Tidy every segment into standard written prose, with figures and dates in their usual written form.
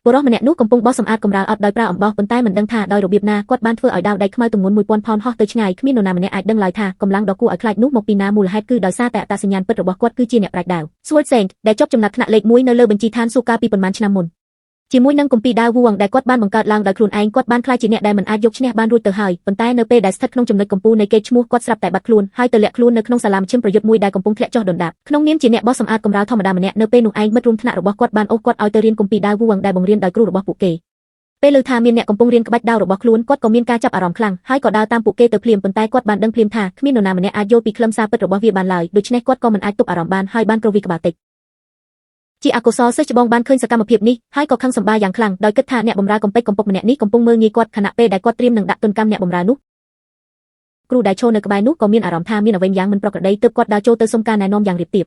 បុរសម្នាក់នោះកំពុងបោសសម្អាតកម្រាលអត់ដោយប្រើអំបោះប៉ុន្តែមិនដឹងថាដោយរបៀបណាគាត់បានធ្វើឲ្យដាវដែកខ្មៅទម្ងន់1000ផោនហោះទៅឆ្ងាយគ្មាននរណាម្នាក់អាចដឹងឡើយថាកម្លាំងដ៏គួរឲ្យខ្លាចនោះមកពីណាមូលហេតុគឺដោយសារតែអត្តសញ្ញាណពិតរបស់គាត់គឺជាអ្នកប្រាជ្ញដាវ Sword Saint ដែលជាប់ចំណាត់ថ្នាក់លេខ1នៅលើបញ្ជីឋានសួគ៌កាលពីប៉ុន្មានឆ្នាំមុនជាមួយនឹងគម្ពីរដាវវងដែលគាត់បានបង្កើតឡើងដោយខ្លួនឯងគាត់បានក្លាយជាអ្នកដែលមិនអាចយកឈ្នះបានរួចទៅហើយប៉ុន្តែនៅពេលដែលស្ថិតក្នុងចំណុចកំពូលនៃកេរ្តិ៍ឈ្មោះគាត់ស្រាប់តែបាត់ខ្លួនហើយទៅលាក់ខ្លួននៅក្នុងសាលាមជ្ឈិមប្រយុទ្ធមួយដែលកំពុងធ្លាក់ចុះដុនដាបក្នុងនាមជាអ្នកបោះសម្អាតកម្រាលធម្មតាម្នាក់នៅពេលនោះឯងមិត្តរួមថ្នាក់របស់គាត់បានអូសគាត់ឲ្យទៅរៀនគម្ពីរដាវវងដែលបង្រៀនដោយគ្រូរបស់ពួកគេពេលឮថាមានអ្នកកំពុងរៀនក្បាច់ដាវរបស់ខ្លួនគាត់ក៏មានការចាប់អារម្មណ៍ខ្លាំងហើយក៏ដើរតាមពួកគេទៅភ្លាមប៉ុន្តែគាត់បានដឹងភ្លាមថាគ្មាននរណាម្នាក់អាចយល់ពីខ្លឹមសារពិតរបស់វាបានឡើយដូច្នេះគាត់ក៏មិនអាចទប់អារម្មណ៍បានហើយបានគ្រវីក្បាលតិចជាអកុសលសិស្សច្បងបានឃើញសកម្មភាពនេះហើយក៏ខឹងសម្បាយ៉ាងខ្លាំងដោយគិតថាអ្នកបម្រើកំពេចកំពុកម្នាក់នេះកំពុងមើលងាយគាត់ខណៈពេលដែលគាត់ត្រៀមនឹងដាក់ទណ្ឌកម្មអ្នកបម្រើនោះគ្រូដែលឈរនៅក្បែរនោះក៏មានអារម្មណ៍ថាមានអ្វីយ៉ាងមិនប្រក្រតីទើបគាត់ដើរចូលទៅសុំការណែនាំយ៉ាងរាបទាប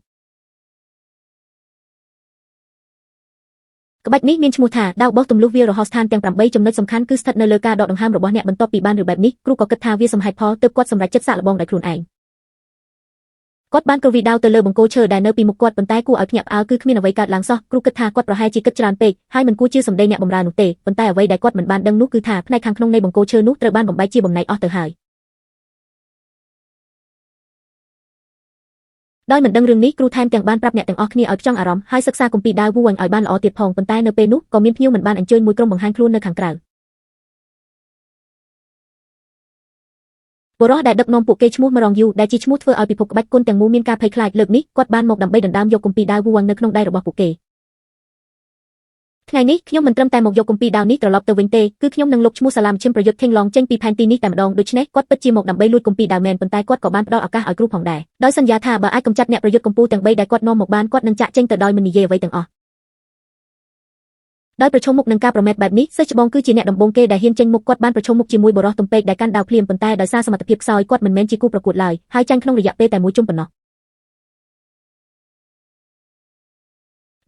ក្បាច់នេះមានឈ្មោះថាដាវបោះទម្លុះវាលរហោស្ថានទាំង8ចំណុចសំខាន់គឺស្ថិតនៅលើការដកដង្ហើមរបស់អ្នកបន្ទាប់ពីបានឬបែបនេះគ្រូក៏គិតថាវាសមហេតុផលទើបគាត់សម្រេចចិត្តសាកល្បងដោយខ្លួនឯងគាត់បានគ្រវីដាវទៅលើបង្គោលឈើដែលនៅពីមុខគាត់ប៉ុន្តែគួរឲ្យភ្ញាក់ផ្អើលគឺគ្មានអ្វីកើតឡើងសោះគ្រូគិតថាគាត់ប្រហែលជាគិតច្រើនពេកហើយមិនគួរជឿសម្ដីអ្នកបម្រើនោះទេប៉ុន្តែអ្វីដែលគាត់មិនបានដឹងនោះគឺថាផ្នែកខាងក្នុងនៃបង្គោលឈើនោះត្រូវបានបំបែកជាបំណែកអស់ទៅហើយដោយមិនដឹងរឿងនេះគ្រូថែមទាំងបានប្រាប់អ្នកទាំងអស់គ្នាឲ្យផ្ចង់អារម្មណ៍ហើយសិក្សាគម្ពីរដាវវងឲ្យបានល្អទៀតផងប៉ុន្តែនៅពេលនោះក៏មានភ្ញៀវមិនបានអញ្ជើញមួយក្រុមបង្ហាញខ្លួននៅខាងក្រៅបុរសដែលដឹកនាំពួកគេឈ្មោះមរងយូដែលជាឈ្មោះធ្វើឲ្យពិភពក្បាច់គុណទាំងមូលមានការភ័យខ្លាចលើកនេះគាត់បានមកដើម្បីដណ្ដើមយកគម្ពីរដាវវងនៅក្នុងដៃរបស់ពួកគេថ្ងៃនេះខ្ញុំមិនត្រឹមតែមកយកគម្ពីរដាវនេះត្រឡប់ទៅវិញទេគឺខ្ញុំនឹងលុបឈ្មោះសាលាមជ្ឈិមប្រយុទ្ធថេងឡងចេញពីផែនទីនេះតែម្ដងដូច្នេះគាត់ពិតជាមកដើម្បីលួចគម្ពីរដាវមែនប៉ុន្តែគាត់ក៏បានផ្ដល់ឱកាសឲ្យគ្រូផងដែរដោយសន្យាថាបើអាចកម្ចាត់អ្នកប្រយុទ្ធកំពូលទាំង3ដែលគាត់នាំមកបានគាត់នឹងចាក់ចេញទៅដោយមិននិយាយអ្វីទាំងអស់ដោយប្រឈមមុខនឹងការប្រមាថបែបនេះសិស្សច្បងគឺជាអ្នកដំបូងគេដែលហ៊ានចេញមុខគាត់បានប្រឈមមុខជាមួយបុរសទំពេកដែលកាន់ដាវភ្លាមប៉ុន្តែដោយសារសមត្ថភាពខ្សោយគាត់មិនមែនជាគូប្រកួតឡើយហើយចាញ់ក្នុងរយៈពេលតែមួយជុំប៉ុណ្ណោះ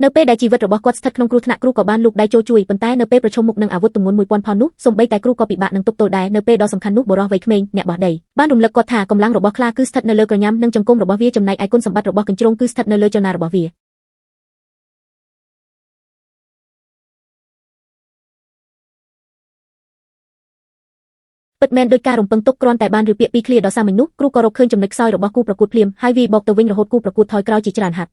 នៅពេលដែលជីវិតរបស់គាត់ស្ថិតក្នុងគ្រោះថ្នាក់គ្រូក៏បានលូកដៃចូលជួយប៉ុន្តែនៅពេលប្រឈមមុខនឹងអាវុធទម្ងន់1000ផោននោះសូម្បីតែគ្រូក៏ពិបាកនឹងទប់ទល់ដែរនៅពេលដ៏សំខាន់នោះបុរសវ័យក្មេងអ្នកបោះដីបានរំលឹកគាត់ថាកម្លាំងរបស់ខ្លាគឺស្ថិតនៅលើក្រញាំនិងចង្គង់របស់វាចំណែកឯគុណសម្បត្តិរបស់កញ្ជ្រោងគឺស្ថិតនៅលើចលនារបស់វាពិតមែនដោយការរំពឹងទុកគ្រាន់តែបានឬពាក្យពីរឃ្លាដ៏សាមញ្ញនោះគ្រូក៏រកឃើញចំណុចខ្សោយរបស់គូប្រកួតភ្លាមហើយវាយបកទៅវិញរហូតគូប្រកួតថយក្រោយជាច្រើនហាត់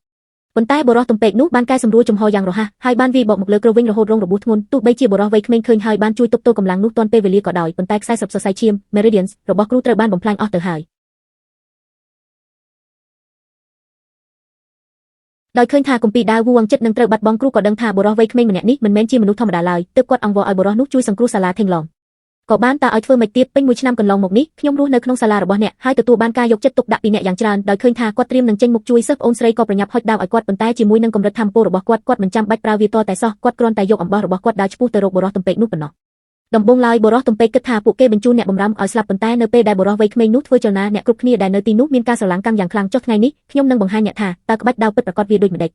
ប៉ុន្តែបុរសទំពេកនោះបានកែសម្រួលចំហយ៉ាងរហ័សហើយបានវាយបកមកលើគ្រូវិញរហូតរងរបួសធ្ងន់ទោះបីជាបុរសវ័យក្មេងឃើញហើយបានជួយទប់ទល់កម្លាំងនោះទាន់ពេលវេលាក៏ដោយប៉ុន្តែខ្សែសរសៃឈាម Meridians របស់គ្រូត្រូវបានបំផ្លាញអស់ទៅហើយដោយឃើញថាគម្ពីរដាវវងចិត្តនឹងត្រូវបាត់បង់គ្រូក៏ដឹងថាបុរសវ័យក្មេងម្នាក់នេះមិនមែនជាមនុស្សធម្មតាឡើយទើបគាត់អង្វរឲ្យបុរសនោះជួយសង្គ្រោះសាលាថេងឡងក៏បានតើឲ្យធ្វើម៉េចទៀតពេញមួយឆ្នាំកន្លងមកនេះខ្ញុំរស់នៅក្នុងសាលារបស់អ្នកហើយទទួលបានការយកចិត្តទុកដាក់ពីអ្នកយ៉ាងច្រើនដោយឃើញថាគាត់ត្រៀមនឹងចេញមុខជួយសិស្សប្អូនស្រីក៏ប្រញាប់ហុចដាវឲ្យគាត់ប៉ុន្តែជាមួយនឹងកម្រិតធម្មពលរបស់គាត់គាត់មិនចាំបាច់ប្រើវាតតែសោះគាត់គ្រាន់តែយកអំបោះរបស់គាត់ដើរឆ្ពោះទៅរកបុរសទំពេកនោះប៉ុណ្ណោះដំបូងឡើយបុរសទំពេកគិតថាពួកគេបញ្ជូនអ្នកបម្រើឲ្យស្លាប់ប៉ុន្តែនៅពេលដែលបុរសវ័យក្មេងនោះធ្វើចលនាអ្នកគ្រប់គ្នាដែលនៅទីនោះមានការស្រឡាំងកាំងយ៉ាងខ្លាំងចុះថ្ងៃនេះខ្ញុំនឹងបង្ហាញអ្នកថាតើក្បាច់ដាវពិតប្រាកដវាដូចម្តេច